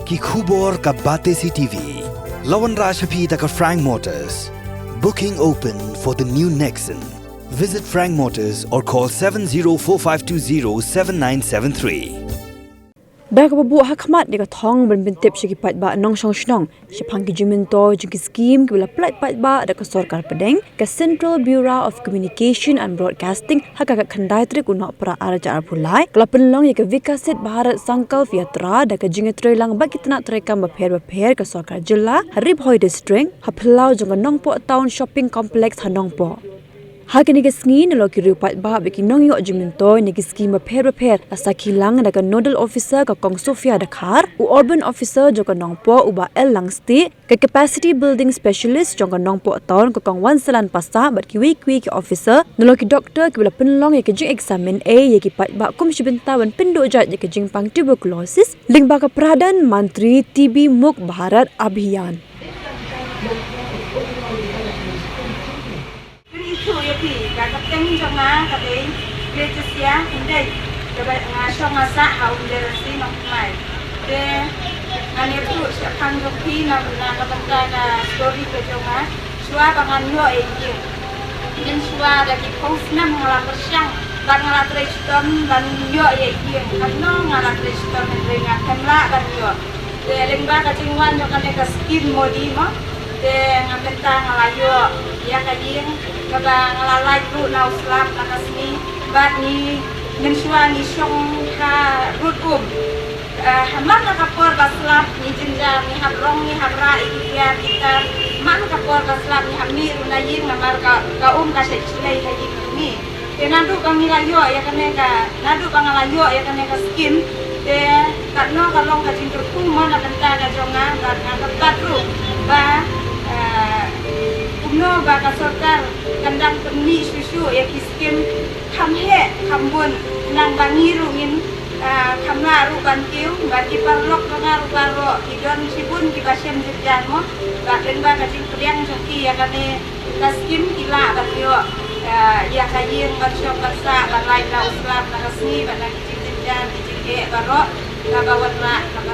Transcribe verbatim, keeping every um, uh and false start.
Ki khubor ka Batesi T V. La wanrah sha phi da ka Frank Motors. Booking open for the new Nexon. Visit Frank Motors or call seven zero four five two zero seven nine seven three. Da kaba buh ha khmat ïa ka thong ban pyntip sha ki paidbah nongshong shnong shaphang ki jingmyntoi jong ki skim kiba la pyllait paidbah da ka sorkar pdeng, ka Central Bureau of Communication and Broadcasting ha ka khatkhyndai tarik u Nohprah arhajar arphew lai ka la pynlong ïa ka Viksit Bharat Sankalp Yatra da ka jingïatreilang bad ki tnat treikam bapher bapher ka sorkar jylla ha Ri Bhoi District, ha phyllaw jong ka Nongpoh Town Shopping Complex ha Nongpoh. Ha kane ka sngi, nalor ki riew paidbah bad ki nongïoh jingmyntoi na ki skim bapher bapher la sakhi lang da ka Nodal Officer ka Kong Sophia Dkhar, u Urban Officer jong ka Nongpoh u Bah L Langstieh, ka Capacity Building Specialist jong ka Nongpoh Town ka Kong Wansalan Passah bad kiwei kiwei ki officer, nalor ki doktor kiba la pynlong ïa ka jingexamine ei ïa ki paidbah kum shi bynta ban pynduh jait ïa ka jingpang tuberculosis, lyngba ka Pradhan Mantri T B Mukt Bharat Abhiyan. Pynithuh ïa phi, ka kyrteng jong nga ka dei Gracia Hyndai. Kaba nga shong nga sah ha Umjerasi Nongthymmai. Te ngan ïathuh shaphang jong phi na, na ka bynta ka story ka jong nga. Shuwa ba ngan ïoh ïa ïing, mynshuwa da ki phew snem nga la pyrshang bad nga la trei shitom ban ïoh ïa ïing. Katno nga la trei shitom hynrei nga khlem lah ban ïoh. Te lyngba ka jingwan jong kane ka skim Modi mo, te nga mynta nga la ïoh ïa ka ïing kaba nga la lait ruh na u slap na ka sngi bad ngi mynshuwa ngi shong ha rud um. Ah, ha man la ka por ba slap ngi jynjar, ngi hap rong, ngi hap rah ïa ki tiar ki tar. Man ka por ba slap ngi hap mih ruh na ïing namar ka, ka um ka shait shlei ha ïing jong ngi. Te naduh ba ngi la ïoh ïa kane ka, naduh ba nga la ïoh ïa kane ka skim, te katno ka long ka jingkyrkhu mo na bynta ka jong nga, bad nga kyrpad ruh ba, eh, kumno ba ka sorkar kan dang pynmih shuh shuh ïa ki skim kham heh kham bun, khnang ba ngi ruh ngin, eh, kham lah ruh ban kiew, bad ki paralok jong nga ruh baroh ki don shibun kiba shem jynjar mo, bad lyngba ka jingpdiang jong ki ïa kane ka skim ki lah ban ïoh, eh, ïa ka ïing ban shong ban sah, ban lait na u slap na ka sngi bad na ki jingjynjar ki jingeh baroh kaba wanrah na ka